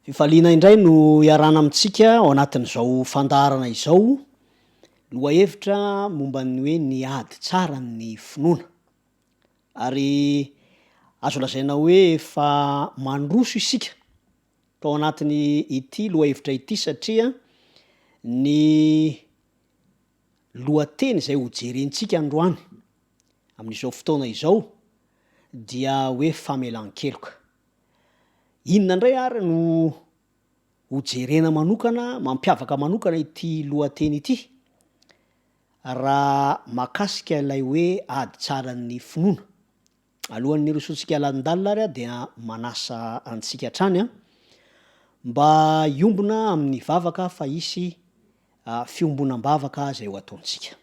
Fifaliana indray no iarahana amintsika ao anatin'izao fandaharana izao, lohahevitra momba ny hoe ny ady tsara ny finoana. Ary azo lazaina hoe efa mandroso isika tao anatin'ny ity lohahevitra ity satria ny lohateny izay hojerentsika androany amin'izao fotoana izao dia hoe famelan-keloka. Inona indray ary no hojerena manokana, mampiavaka manokana ity lohateny ity raha mahakasika ilay hoe ady tsaran'ny finoana? Alohan'ny hirosoantsika lalindalina ary aho dia manasa antsika hatrany mba hiombona amin'ny vavaka fa hisy fiombonam-bavaka izay ho ataontsika.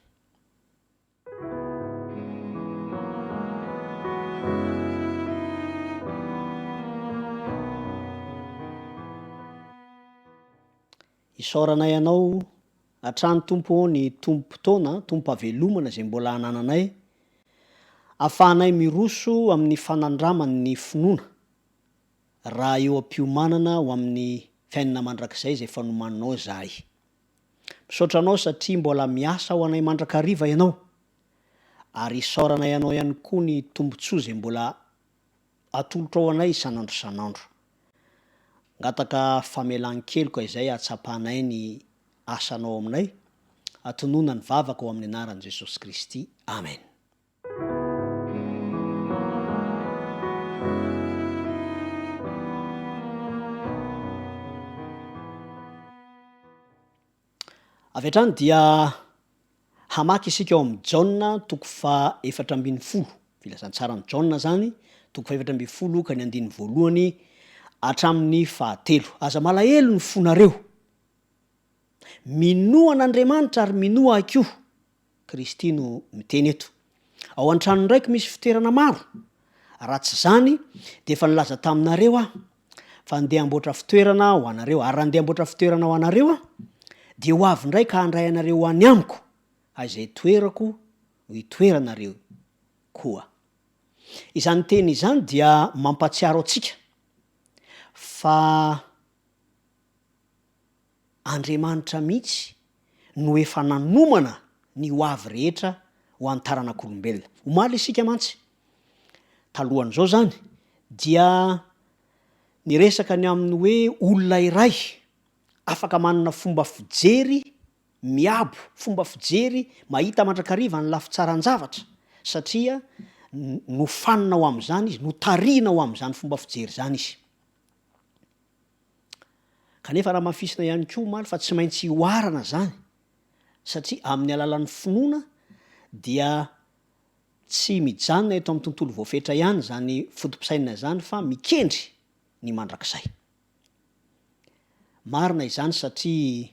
Isaoranay Anao hatrany Tompo ô ny tombom-potoana, tombom-pahavelomana izay mbola anananay, ahafahanay miroso amin'ny fanandraman'ny finoana raha eo am-piomanana ho amin'ny fiainana mandrakizay izay efa nomaninao izahay. Misaotra Anao satria mbola miasa ho anay mandrakariva Ianao, ary isaoranay Anao ihany koa ny tombotsoa izay mbola atolotrao anay isan'andro isan'andro. Angataka famelan-keloka izay hahatsapanay ny asanao aminay, atonona ny vavaka ao amin'ny anaran'i Jesosy Kristy. Amen. Avy hatrany dia hamaky isika ao amin'ny Jaona toko faha 14, filazantsaran'i Jaona izany, toko faha 14 ka ny andininy voalohany hatramin'ny fahatelo. Aza malahelo ny fonareo. Minoa an'Andriamanitra ary minoa ahy koa. Kristy no miteny eto. Ao an-tranon-dRaiko misy fitoerana maro. Raha tsy izany, dia efa nilaza taminareo Aho, fa handeha hamboatra fitoerana ho anareo. Ary raha handeha hamboatra fitoerana ho anareo Aho, dia ho avy indray ka handray anareo ho any Amiko, ary izay itoerako no hitoeranareo koa. Izany teny izany dia mampahatsiaro antsika fa Andriamanitra mihitsy no efa nanomana ny ho avy rehetra ho an'ny taranak'olombelona. Omaly isika mantsy, talohan'izao izany, dia niresaka ny amin'ny hoe olona iray afaka manana fomba fijery miabo, fomba fijery mahita mandrakariva ny lafy tsaran-javatra, satria nofanina ho amin'izany izy, notarihina ho amin'izany fomba fijery izany izy. Kanefa namafisina ihany koa omaly fa tsy maintsy ihoarana izany satria amin'ny alalan'ny finoana dia tsy mijanona eto amin'ny tontolo voafetra ihany izany foto-pisainana izany fa mikendry ny mandrakizay. Marina izany satria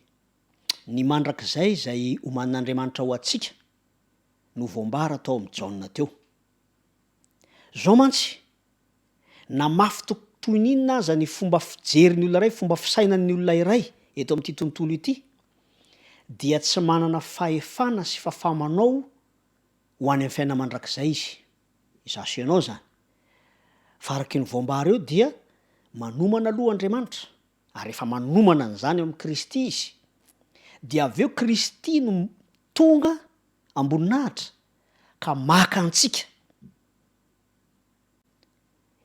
ny mandrakizay izay omanin'Andriamanitra ho antsika no voambara tao amin'i Jaona teo. Izao mantsy, Na mafy toy ny inona aza ny fomba fijerin'ny olona iray, fomba fisainan'ny olona iray eto amin'ity tontolo ity, dia tsy manana fahefana sy fahafaha-manao ho any amin'ny fiainana mandrakizay izy. Izaho sy ianao izany. Fa araka ny voambara eo dia manomana aloha Andriamanitra, ary efa manomana an'izany ao amin'i Kristy Izy. Dia avy eo Kristy no tonga am-boninahitra ka maka antsika.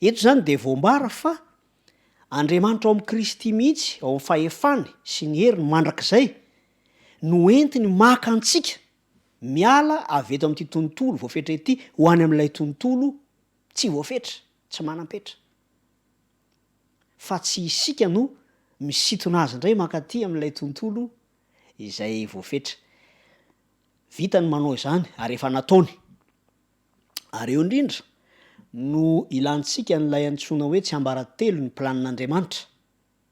Eto izany dia voambara fa Andriamanitra ao amin'i Kristy mihitsy, ao amin'ny fahefany sy ny heriny mandrakizay, no entiny maka antsika miala avy eto amin'ity tontolo voafetra ity ho any amin'ilay tontolo tsy voafetra, tsy manam-petra. Fa tsy isika no misintona azy indray mankaty amin'ilay tontolo izay voafetra. Vita ny manao izany ary efa nataony. Ary eo indrindra no ilantsika an'ilay antsoina hoe tsiambaratelo ny planin'Andriamanitra,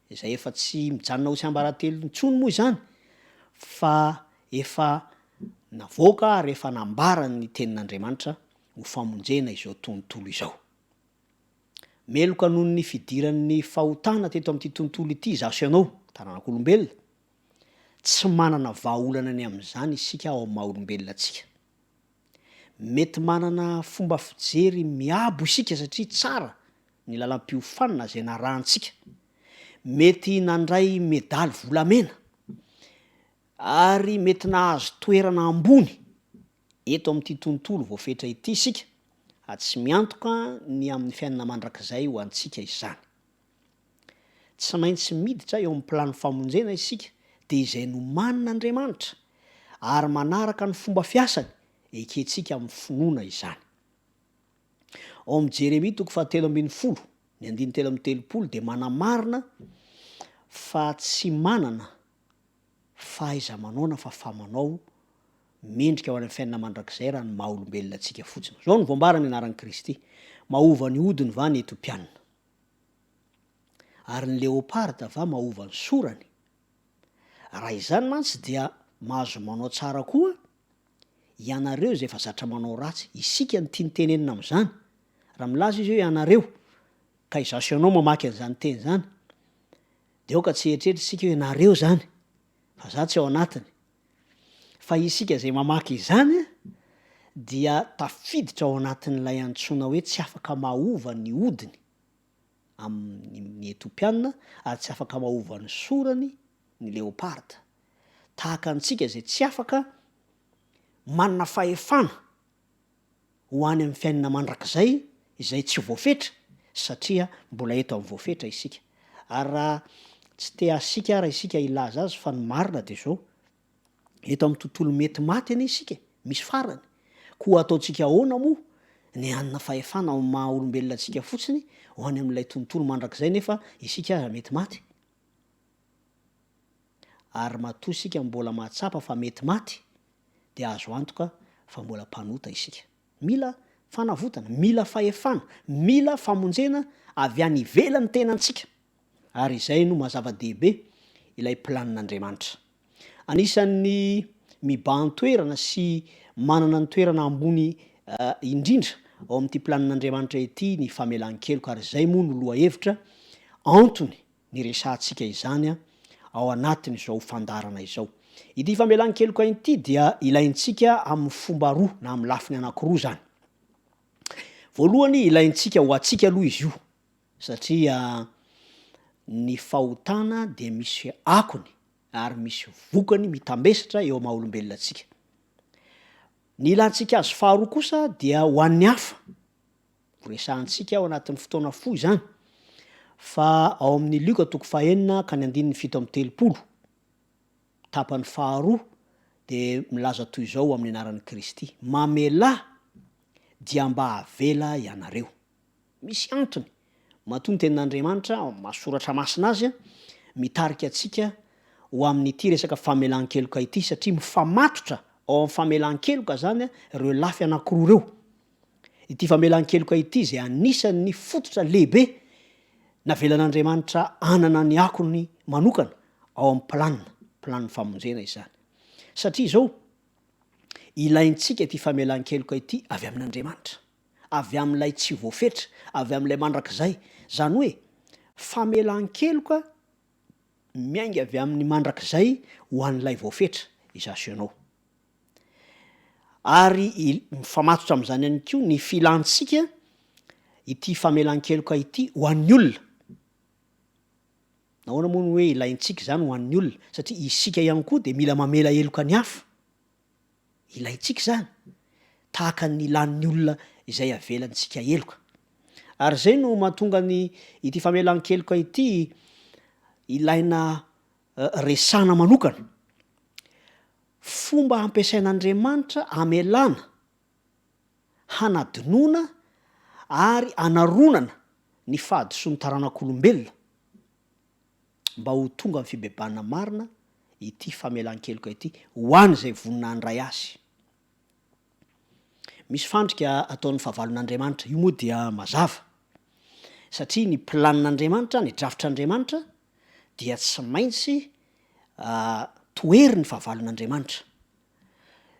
izay efa tsy mijanona ho tsiambaratelo intsony moa izany fa efa navoaka ary efa nambaran'ny tenin'Andriamanitra ho famonjena izao tontolo izao. Meloka noho ny fidiran'ny fahotana teto amin'ity tontolo ity izaho sy ianao, taranak'olombelona. Tsy manana vahaolana ny amin'izany isika ao amin'ny maha-olombelona antsika. Mety manana fomba fijery miabo isika satria tsara ny lalam-piofanana izay narahantsika. Mety nandray medaly volamena ary mety nahazo toerana ambony eto amin'ity tontolo voafetra ity isika, ary tsy miantoka ny amin'ny fiainana mandrakizay ho antsika izany. Tsy maintsy miditra eo amin'ny plan'ny famonjena isika, dia izay nomanin'Andriamanitra, ary manaraka ny fomba fiasany, ekentsika amin'ny finoana izany. Ao amin'ny Jeremia toko fahatelo 13, ny andininy 33 dia manamarina fa tsy manana fahaiza-manao na fahafaha-manao mendrika ho any amin'ny fiainana mandrakizay raha ny maha-olombelona antsika fotsiny. Izao no voambara ny anaran'i Kristy, Mahova ny hodiny va ny Etiopiana? Ary ny leoparda va mahova ny sorany? Raha izany mantsy dia mahazo manao tsara koa ianareo izay efa zatra manao ratsy. Isika no tiany tenenina amin'izany. Raha milaza izy hoe ianareo, ka izaho sy ianao mamaky an'izany teny izany, dia aoka tsy hieritreritra isika hoe nareo izany, fa izaho tsy ao anatiny. Fa isika izay mamaky izany dia tafiditra ao anatin'ilay antsoina hoe tsy afaka mahova ny hodiny amin'ny ny Etiopiana ary tsy afaka mahova ny sorany ny leoparda. Tahaka antsika izay tsy afaka manana fahefana ho any amin'ny fiainana mandrakizay izay tsy voafetra satria mbola eto amin'ny voafetra isika. Ary raha tsy te hasiaka ara isika hilaza azy fa ny marina dia izao, eto amin'ny tontolo mety maty anie isika e, misy farany. Koa ataontsika ahoana moa ny hanana fahefana ao amin'ny maha olombelona antsika fotsiny ho any amin'ilay tontolo mandrakizay nefa isika aza mety maty? Ary matoa isika mbola mahatsapa fa mety maty dia azo antoka fa mbola mpanota isika. Mila fanavotana, mila fahefana, mila famonjena avy any ivelan'ny tenantsika. Ary izay no maha zava-dehibe ilay planin'Andriamanitra. Anisan'ny mibahan-toerana sy manana ny toerana ambony indrindra ao amin'ity planin'Andriamanitra ity ny famelan-keloka ary izay moa no lohahevitra antony niresahantsika izany ao anatin'izao fandaharana izao. Ity famelan-keloka ity dia ilaintsika amin'ny fomba roa na amin'ny lafiny anankiroa izany. Voalohany, ilaintsika ho antsika aloha izy io satria ny fahotana dia misy akony ary misy vokany mitambesatra eo amin'ny maha-olombelona antsika. Ny ilantsika azy faharoa kosa dia ho an'ny hafa. Horesahantsika ao anatin'ny fotoana fohy izany, fa ao amin'ny Lioka toko fahenina ka ny andininy 37, tapany faharoa, dia milaza toy izao amin'ny anaran'i Kristy, Mamelà dia mba havela ianareo. Misy antony matoa ny Tenin'Andriamanitra, ao amin'ny maha soratra masina azy, mitarika antsika ho amin'ity resaka famelan-keloka ity, satria mifamatotra ao amin'ny famelan-keloka izany ireo lafy anankiroa ireo. Ity famelan-keloka ity izay anisan'ny fototra lehibe navelan'Andriamanitra hanana ny akony manokana ao amin'ny planina, planin'ny famonjena izany. Satria izao, ilaintsika ity famelan-keloka ity avy amin'Andriamanitra, avy amin'ilay tsy voafetra, avy amin'ilay mandrakizay. Izany hoe, famelan-keloka miainga avy amin'ny mandrakizay ho an'ilay voafetra, izaho sy ianao. Ary mifamatotra amin'izany ihany koa ny filantsika ity famelan-keloka ity ho an'ny olona. Nahoana moa no hoe ilaintsika izany ho an'ny olona? Satria isika ihany koa dia mila mamela heloka ny hafa. Ilaintsika izany, tahaka ny ilan'ny olona izay avelantsika heloka. Ary izay no mahatonga ny ity famelan-keloka ity ilaina resahana manokana. Fomba ampiasain'Andriamanitra hamelana, hanadinoana ary hanaronana ny fahadisoan'ny taranak'olombelona mba ho tonga amin'ny fibebahana marina ity famelan-keloka ity ho an'izay vonona handray azy. Misy fandrika ataon'ny fahavalon'Andriamanitra, io moa dia mazava satria ny planin'Andriamanitra, ny drafitr'Andriamanitra dia tsy maintsy tohery ny fahavalon'Andriamanitra.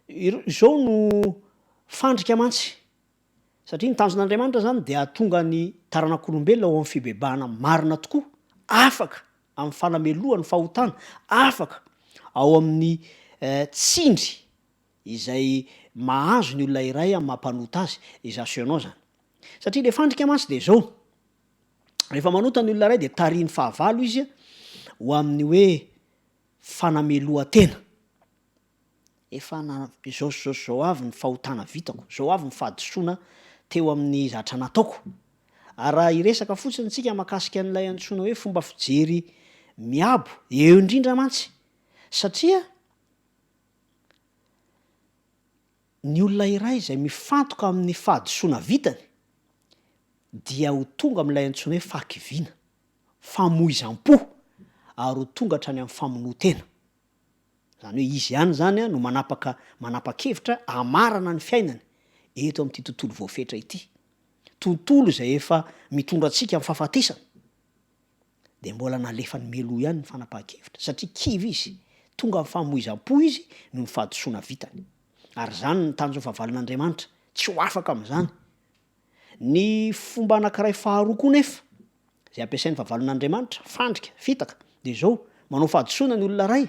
Izao no fandrika mantsy, satria ny tanjon'Andriamanitra izany dia hahatonga ny taranak'olombelona ho amin'ny fibebahana marina tokoa, afaka amin'ny fanamelohan'ny fahotana, afaka ao amin'ny tsindry izay mahazo ny olona iray amin'ny maha mpanota azy, izaho sy ianao izany. Satria ilay fandrika mantsy dia izao. Rehefa manota ny olona iray dia tarihin'ny fahavalo izy ho amin'ny hoe fanamelohan-tena. Efa na izao sy izao sy izao avy ny fahotana vitako, izao avy ny fahadisoana teo amin'ny zatra nataoko. Ary raha hiresaka fotsiny tsika mahakasika an'ilay antsoina hoe fomba fijery miabo, eo indrindra mantsy. Satria ny olona iray izay mifantoka amin'ny fahadisoana vitany dia ho tonga amin'ilay antsoina hoe fahakiviana, famoizam-po ary ho tonga hatrany amin'ny famonoan-tena. Izany hoe izy ihany izany no manapaka manapa-kevitra hamarana ny fiainany eto amin'ity tontolo voafetra ity. Tontolo izay efa mitondra antsika amin'ny fahafatesana. Dia mbola nalefany mialoha ihany ny fanapahan-kevitra satria kivy izy, tonga amin'ny famoizam-po izy noho ny fahadisoana vitany. Ary izany no tanjon'ny fahavalon'Andriamanitra, tsy ho afaka amin'izany. Ny fomba anankiray faharoa koa nefa, izay ampiasain'ny fahavalon'Andriamanitra, fandrika, fitaka, dia izao, manao fahadisoana ny olona iray,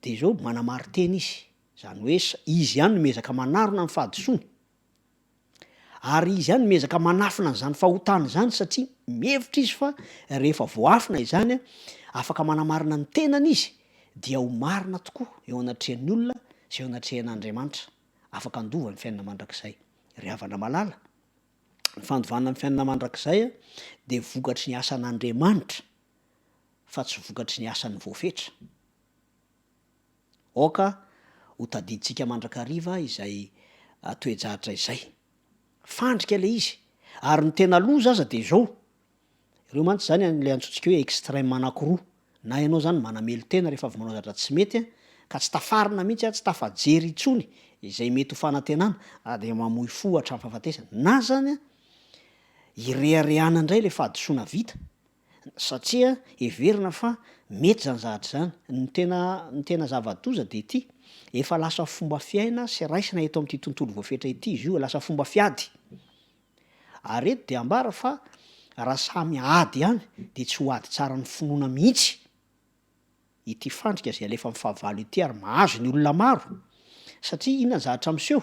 dia izao, manamarin-tena izy, izany hoe izy ihany no miezaka manarona ny fahadisoany, ary izy ihany no miezaka manafina an'izany fahotana izany satria mihevitra izy fa rehefa voaafina izany, afaka manamarina ny tenany izy, dia ho marina tokoa eo anatrehan'ny olona sy eo anatrehan'Andriamanitra. Afaka handova ny fiainana mandrakizay. Ry havana malala, ny fandovana ny fiainana mandrakizay dia vokatry ny asan'Andriamanitra fa tsy vokatry ny asan'ny voafetra. Aoka ho tadidintsika mandrakariva izay toe-javatra izay. Fandrika ilay izy. Ary ny tena loza aza dia izao, Ireo mantsy izany ilay antsointsika hoe extrême anankiroa, na ianao izany manamelo-tena rehefa avy manao zavatra tsy mety ka tsy tafarina mihitsy, tsy tafajery intsony izay mety ho fanantenana ary dia mamoy fo hatramin'ny fahafatesana, na izany ireharehana indray ilay fahadisoana vita satria heverina fa mety izany zavatra izany. Ny tena ny tena zava-doza dia ity, efa lasa fomba fiaina sy raisina eto amin'ity tontolo voafetra ity izy io, lasa fomba fiady. Ary eto dia ambara fa raha samy ady ihany dia tsy ho ady tsaran'ny finoana mihitsy ity fandrika izay alefan'ny fahavalo ity ary mahazo ny olona maro. Satria inona ny zavatra miseho?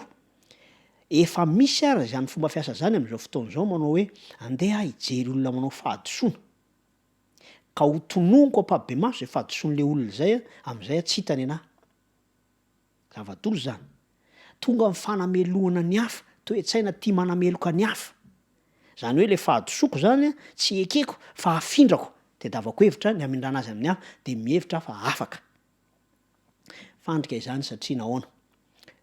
Efa misy ary izany fomba fiasa izany amin'izao fotoana izao manao hoe andeha aho hijery olona manao fahadisoana ka ho tononiko ampahibemaso izay fahadisoan'ilay olona izay amin'izay aho tsy hitany anah. Zava-doza izany. Tonga amin'ny fanamelohana ny hafa, toe-tsaina tia manameloka ny hafa. Izany hoe ilay fahadisoako izany tsy ekeko fa afindrako, tedavako hevitra ny hamindrana azy amin'ny hafa, dia mihevitra aho fa afaka. Fandrika izany satria nahoana?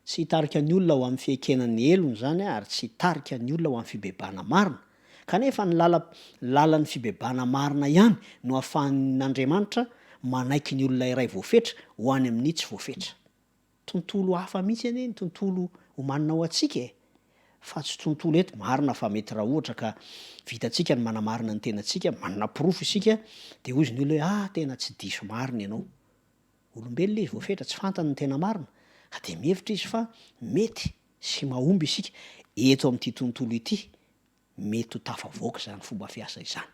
Tsy hitarika ny olona ho amin'ny fiekena ny helony izany ary tsy hitarika ny olona ho amin'ny fibebahana marina. Kanefa ny lala, lalan'ny fibebahana marina ihany no ahafahan'Andriamanitra manaiky ny olona iray voafetra ho any amin'ny tsy voafetra. Tontolo hafa mihitsy anie ny tontolo omanina ho antsika e! Fa tsy tontolo eto, marina fa mety raha ohatra ka vitantsika ny manamarina ny tenantsika, manana porofo isika, dia hozy ny olona hoe ah tena tsy diso marina ianao. Olombelona izy voafetra, tsy fantany ny tena marina, ka dia mihevitra izy fa mety sy mahomby isika eto amin'ity tontolo ity, mety ho tafavoaka izany fomba fiasa izany.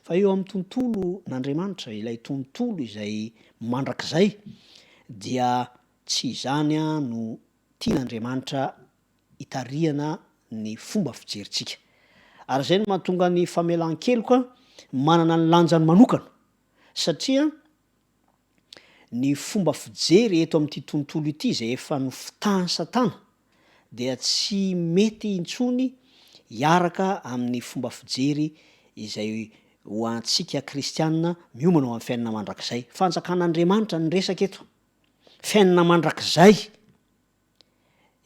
Fa eo amin'ny tontolo n'Andriamanitra, ilay tontolo izay mandrakizay, dia tsy izany no tian'Andriamanitra hitarihana ny fomba fijerintsika. Ary izay no mahatonga ny famelan-keloka manana ny lanjany manokana, satria Ny fomba fijery eto amin'ity tontolo ity izay efa nofitahan'i Satana dia tsy mety intsony hiaraka amin'ny fomba fijery izay ho antsika kristiana miomana ho amin'ny fiainana mandrakizay. Fanjakan'Andriamanitra no resaka eto. Fiainana mandrakizay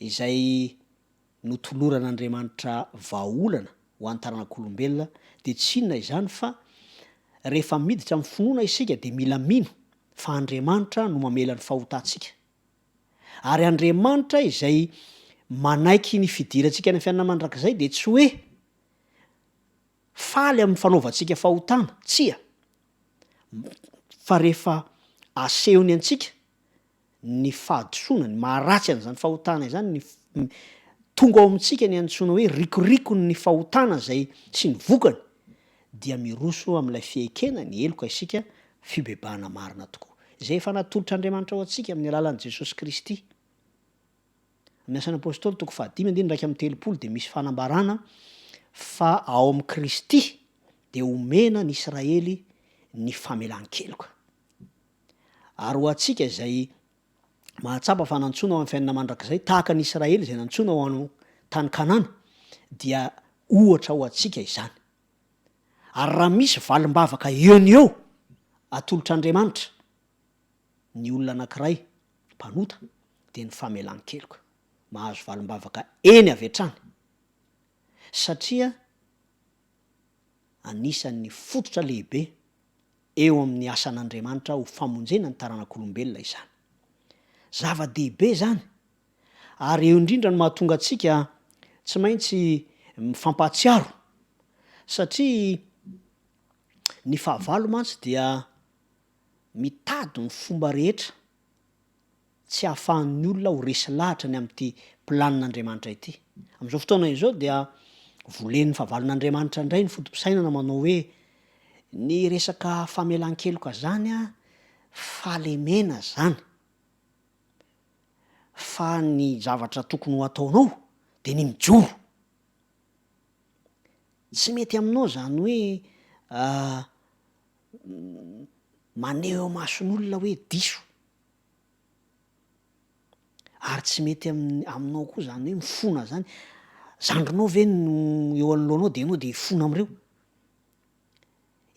izay notoloran'Andriamanitra vahaolana ho an'ny taranak'olombelona dia tsy inona izany fa rehefa miditra amin'ny finoana isika dia mila mino fa Andriamanitra no mamela ny fahotantsika. Ary Andriamanitra izay manaiky ny fidirantsika any amin'ny fiainana mandrakizay dia tsy hoe faly amin'ny fanaovantsika fahotana, tsia, fa rehefa asehony antsika ny fahadisoana, ny maharatsy an'izany fahotana izany, ny tonga ao amintsika ny antsoina hoe rikorikon'ny fahotana izay sy ny vokany, dia miroso amin'ilay fiekena ny heloka isika, fibebahana marina tokoa, izay efa natolotr'Andriamanitra ho antsika amin'ny alalan'i Jesosy Kristy. Amin'ny Asan'ny Apostoly toko fahadimy andininy 31 dia misy fanambarana fa ao amin'i Kristy. Dia omena ny Israely ny famelan-keloka. Ary ho antsika izay mahatsapa fa nantsoina ho amin'ny fiainana mandrakizay, tahaka ny Israely izay nantsoina ho any tany Kanana, dia ohatra ho antsika izany. Ary raha misy valim-bavaka eo no eo atolotr'Andriamanitra ny olona anankiray mpanota, dia ny famelan-keloka. Mahazo valim-bavaka eny avy hatrany. Satria anisan'ny fototra lehibe eo amin'ny asan'Andriamanitra ho famonjena ny taranak'olombelona izany. Zava-dehibe izany, ary eo indrindra no mahatonga antsika tsy maintsy mifampahatsiaro, satria ny fahavalo mantsy dia mitady ny fomba rehetra tsy ahafahan'ny olona ho resy lahatra ny amin'ity planin'Andriamanitra ity. Amin'izao fotoana izao dia volen'ny fahavalon'Andriamanitra indray ny foto-pisainana manao hoe ny resaka famelan-keloka zany an, fahalemena zany, fa ny zavatra tokony ho ataonao dia ny mijoro. Tsy mety aminao zany hoe maneho eo imason'olona hoe diso. Ary tsy mety aminao koa zany hoe mifona zany. Zandrinao ve no eo anoloanao de ianao de hifona amin'ireo?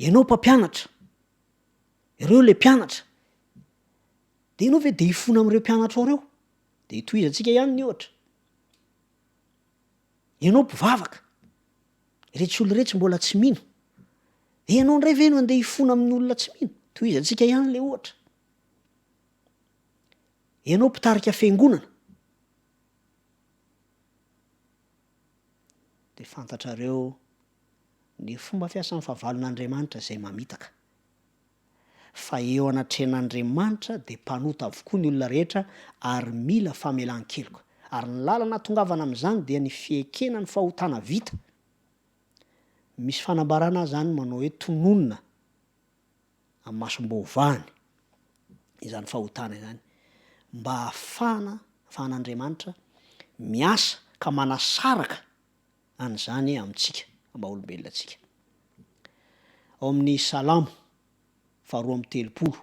Ianao mpampianatra, ireo le mpianatra, de ianao ve de hifona amin'ireo mpianatrao ireo? De itohizantsika ihany ny ohatra. Ianao mpivavaka, iretsy olona iretsy mbola tsy mino, de ianao indray ve no andeha hifona amin'ny olona tsy mino? Tohizantsika ihany le ohatra. Ianao mpitarika fiangonana dia fantatrareo ny fomba fiasan'ny fahavalon'Andriamanitra izay mamitaka. Fa eo anatrehan'Andriamanitra dia mpanota avokoa ny olona rehetra ary mila famelan-keloka. Ary ny lalana hahatongavana amin'izany dia ny fiekena ny fahotana vita. Misy fanambarana azany manao hoe tononina amin'ny masom-boavahany izany fahotana izany mba hahafahana ahafahan'Andriamanitra miasa ka manasaraka an'izany amintsika maha olombelona antsika. Ao amin'ny Salamo faharoa 32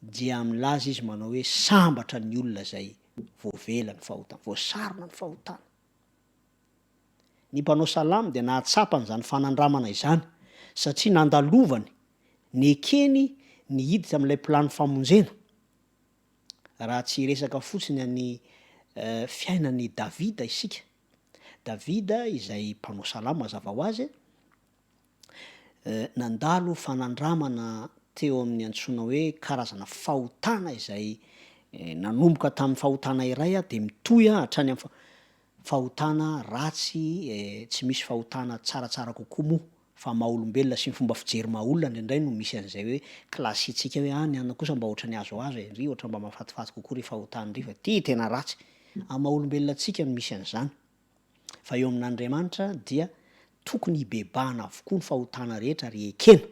dia milaza izy manao hoe sambatra ny olona izay voavela ny fahotany, voasarona ny fahotany. Ny mpanao salamo dia nahatsapa an'izany fanandramana izany, satria nandalovany, nekeny ny hiditra amin'ilay plan'ny famonjena. Raha tsy hiresaka fotsiny an'ny fiainan'i Davida isika, Davida izay mpanao salamo mazava ho azy, nandalo fanandramana teo amin'ny antsoina hoe karazana fahotana izay nanomboka tamin'ny fahotana iray dia mitohy hatrany amin'ny fahotana ratsy, tsy misy fahotana tsaratsara kokoa moa fa maha olombelona sy ny fomba fijery maha olona indraindray no misy an'izay hoe classe-ntsika hoe ah ny anona kosa mba ohatran'ny azoazo e, ndry ohatran'ny mba mahafatifaty kokoa ry fahotana ndry fa ty tena ratsy. Amin'ny maha olombelona antsika no misy an'izany. Fa eo amin'Andriamanitra dia tokony hibebahana avokoa ny fahotana rehetra ary ekena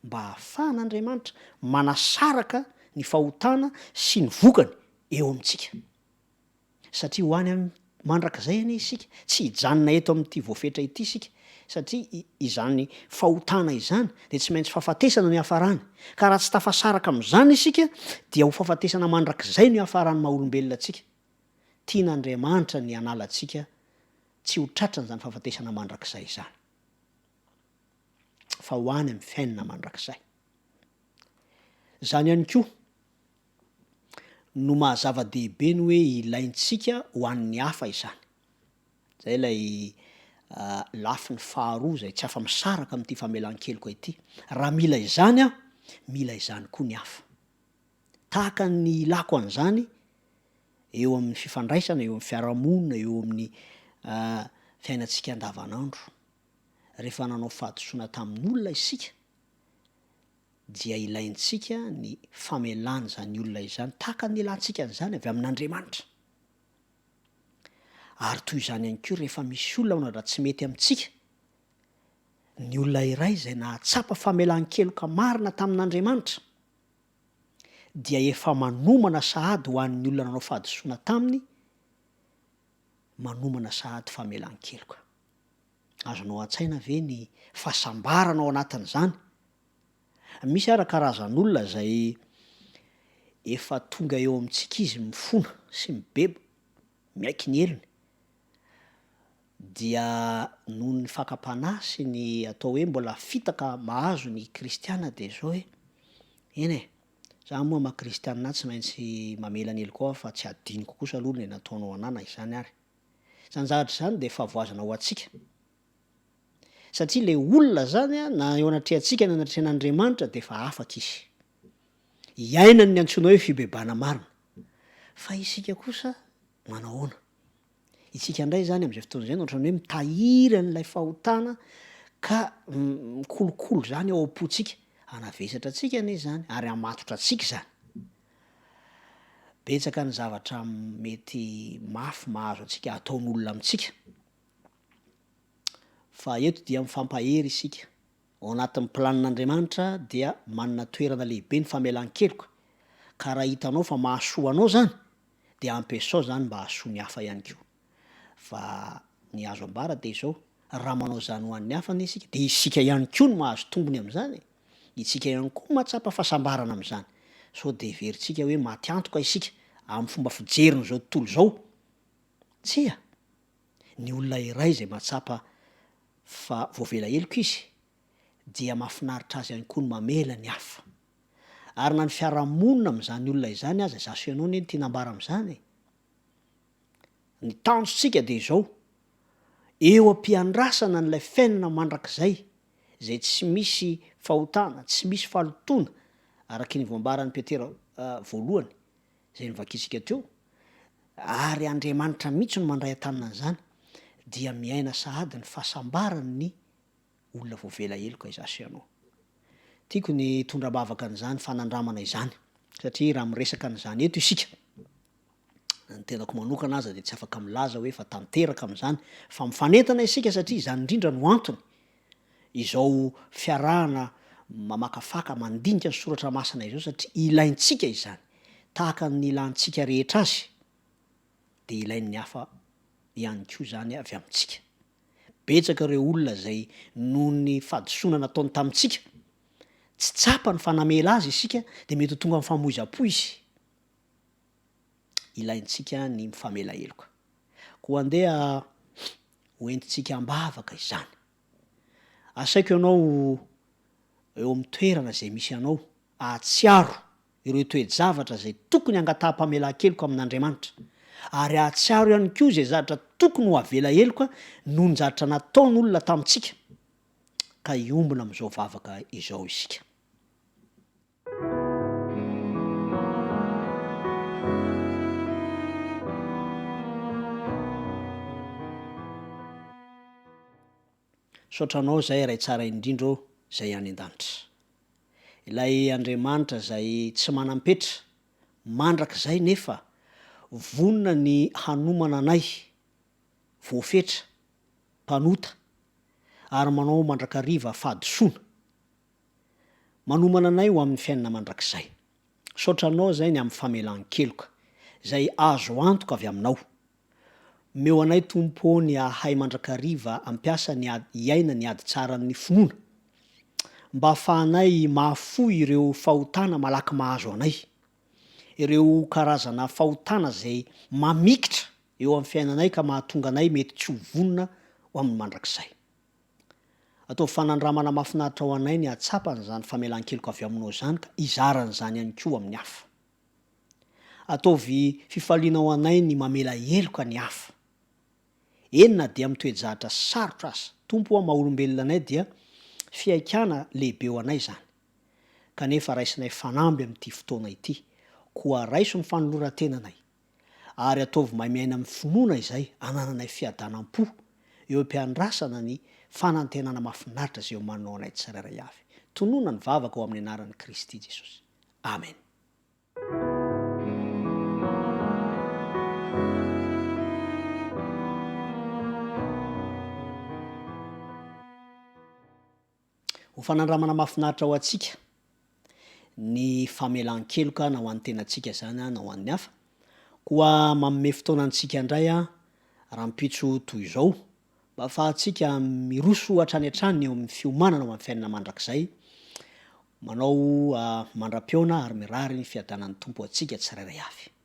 mba hahafahan'Andriamanitra manasaraka ny fahotana sy ny vokany eo amintsika. Satria ho any amin'ny mandrakizay anie isika, tsy hijanona eto amin'ity voafetra ity isika, satria izany fahotana izany dia tsy maintsy fahafatesana no hiafarany, ka raha tsy tafasaraka amin'izany isika dia ho fahafatesana mandrakizay no hiafaran'ny maha olombelona antsika. Tian'Andriamanitra ny hanala antsika tsy ho tratran'izany fahafatesana mandrakizay izany, fa ho any amin'ny fiainana mandrakizay. Izany ihany koa no maha zava-dehibe ny hoe ilaintsika ho an'ny hafa izany. Izay ilay lafiny faharoa izay tsy afa-misaraka amin'ity famelan-keloka ity. Raha mila izany aho, mila izany koa ny hafa. Tahaka ny ilako an'izany eo amin'ny fifandraisana, eo amin'ny fiarahamonina, eo amin'ny fiainantsika andavanandro. Rehefa nanao fahadisoana tamin'olona isika, dia ilaintsika ny famelana izany olona izany tahaka ny nilantsika an'izany avy amin'Andriamanitra. Ary toy izany ihany koa rehefa misy olona manao raha tsy mety amintsika, ny olona iray izay nahatsapa famelan-keloka marina tamin'Andriamanitra dia efa manomana sahady ho an'ny olona nanao fahadisoana taminy, manomana sahady famelan-keloka. Azonao an-tsaina ve ny fahasambarana ao anatin'izany? Misy ara karazan'olona izay efa tonga eo amintsika izy mifona sy mibeba, miaiky ny helony, dia noho ny fakam-panahy sy ny atao hoe mbola fitaka mahazo ny kristiana dia izao hoe, eny e, za moa maha kristianina ahy tsy maintsy mamela ny heloko aho fa tsy adinoko kosa aloha ilay nataonao anah na izany ary. Izany zavatra izany dia fahavoazana ho antsika. Satria ilay olona izany an, na eo anatrehantsika na anatrehan'Andriamanitra dia efa afaka izy. Iainany ny antsoina hoe fibebahana marina. Fa isika kosa manahoana? Isika indray izany amin'izay fotoana izay no ohatran'ny hoe mitahiry an'ilay fahotana ka mikolokolo izany ao am-pontsika. Hanavesatra antsika anie izany ary hamatotra antsika izany. Betsaka ny zavatra mety mafy mahazo antsika ataon'olona amintsika. Fa eto dia mifampahery isika. Ao anatin'ny planin'Andriamanitra dia manana toerana lehibe ny famelan-keloka. Ka raha hitanao fa mahasoa anao izany dia ampiasao izany mba hahasoa ny hafa ihany koa. Fa ny azo ambara dia izao, raha manao izany ho an'ny hafa anie isika dia isika ihany koa no mahazo tombony amin'izany e! Isika ihany koa mahatsapa fahasambarana amin'izany. Sao dia heverintsika hoe maty antoka isika amin'ny fomba fijerin'izao tontolo izao? Tsia! Ny olona iray izay mahatsapa fa voavela heloka izy dia mahafinaritra azy ihany koa ny mamela ny hafa. Ary na ny fiarahamonina amin'izany olona izany aza, izaho sy ianao anie no tiana ambara amin'izany e! Ny tanjontsika dia izao, eo am-piandrasana an'ilay fiainana mandrakizay izay tsy misy fahotana, tsy misy fahalotoana, araka ny voambaran'i Petera voalohany izay novakintsika teo, ary Andriamanitra mihitsy no mandray an-tanana an'izany, dia miaina sahady ny fahasambaran'ny olona voavela heloka izaho sy ianao. Tiako ny hitondra am-bavaka an'izany fanandramana izany, satria raha miresaka an'izany eto isika, na ny tenako manokana aza dia tsy afaka milaza hoe efa tanteraka amin'izany, fa mifanentana isika satria izany indrindra no antony izao fiarahana mamakafaka, mandinika ny soratra masina izao satria ilaintsika izany, tahaka ny ilantsika rehetra azy dia ilain'ny hafa ihany koa izany avy amintsika. Betsaka ireo olona izay noho ny fahadisoana nataony tamintsika, tsy tsapany fa namela azy isika dia mety ho tonga amin'ny famoizam-po izy. Ilaintsika ny mifamela heloka. Koa andeha ho entintsika am-bavaka izany. Asaiko ianao eo amin'ny toerana izay misy anao hahatsiaro ireo toe-javatra izay tokony hangataham-pamelan-keloka amin'Andriamanitra, ary hahatsiaro ihany koa izay zavatra tokony ho avela heloka noho ny zavatra nataon'olona tamintsika, ka hiombona amin'izao vavaka izao isika. Misaotra Anao izay Ray tsara indrindra ô izay any an-danitra. Ilay Andriamanitra izay tsy manam-petra mandrakizay nefa vonona ny hanomana anay voafetra, mpanota ary manao mandrakariva fahadisoana. Manomana anay ho amin'ny fiainana mandrakizay. Misaotra Anao izay ny amin'ny famelan-keloka izay azo antoka avy Aminao. Omeo anay Tompo ô ny hahay mandrakariva hampiasa ny ady hiaina ny ady tsaran'ny finoana mba hahafahanay mahafoy ireo fahotana malaky mahazo anay, ireo karazana fahotana izay mamikitra eo amin'ny fiainanay ka mahatonga anay mety tsy ho vonona ho amin'ny mandrakizay. Ataovy fanandramana mahafinaritra ho anay ny hahatsapa an'izany famelan-keloka avy aminao izany ka hizara an'izany ihany koa amin'ny hafa. Ataovy fifaliana ho anay ny mamela heloka ny hafa. Eny na dia amin'ny toe-jahatra sarotra aza. Tompo o maha olombelona anay dia fihaikana lehibe ho anay izany. Kanefa raisinay fanamby amin'ity fotoana ity. Koa raiso ny fanoloran-tenanay. Ary ataovy mahay miaina amin'ny finoana izay anananay fiadanam-po eo am-piandrasana ny fanantenana mahafinaritra izay omaninao anay tsirairay avy. Tonona ny vavaka ao amin'ny anaran'i Kristy Jesosy. Amen. Ho fanandramana mahafinaritra ho antsika ny famelan-keloka na ho an'ny tenantsika izany na ho an'ny hafa. Koa manome fotoana antsika indray aho rahampitso toy izao. mba ahafahantsika miroso hatrany hatrany eo amin'ny fiomanana ho amin'ny fiainana mandrakizay. Manao mandra-pihaona ary mirary ny fiadanan'ny Tompo antsika tsirairay avy.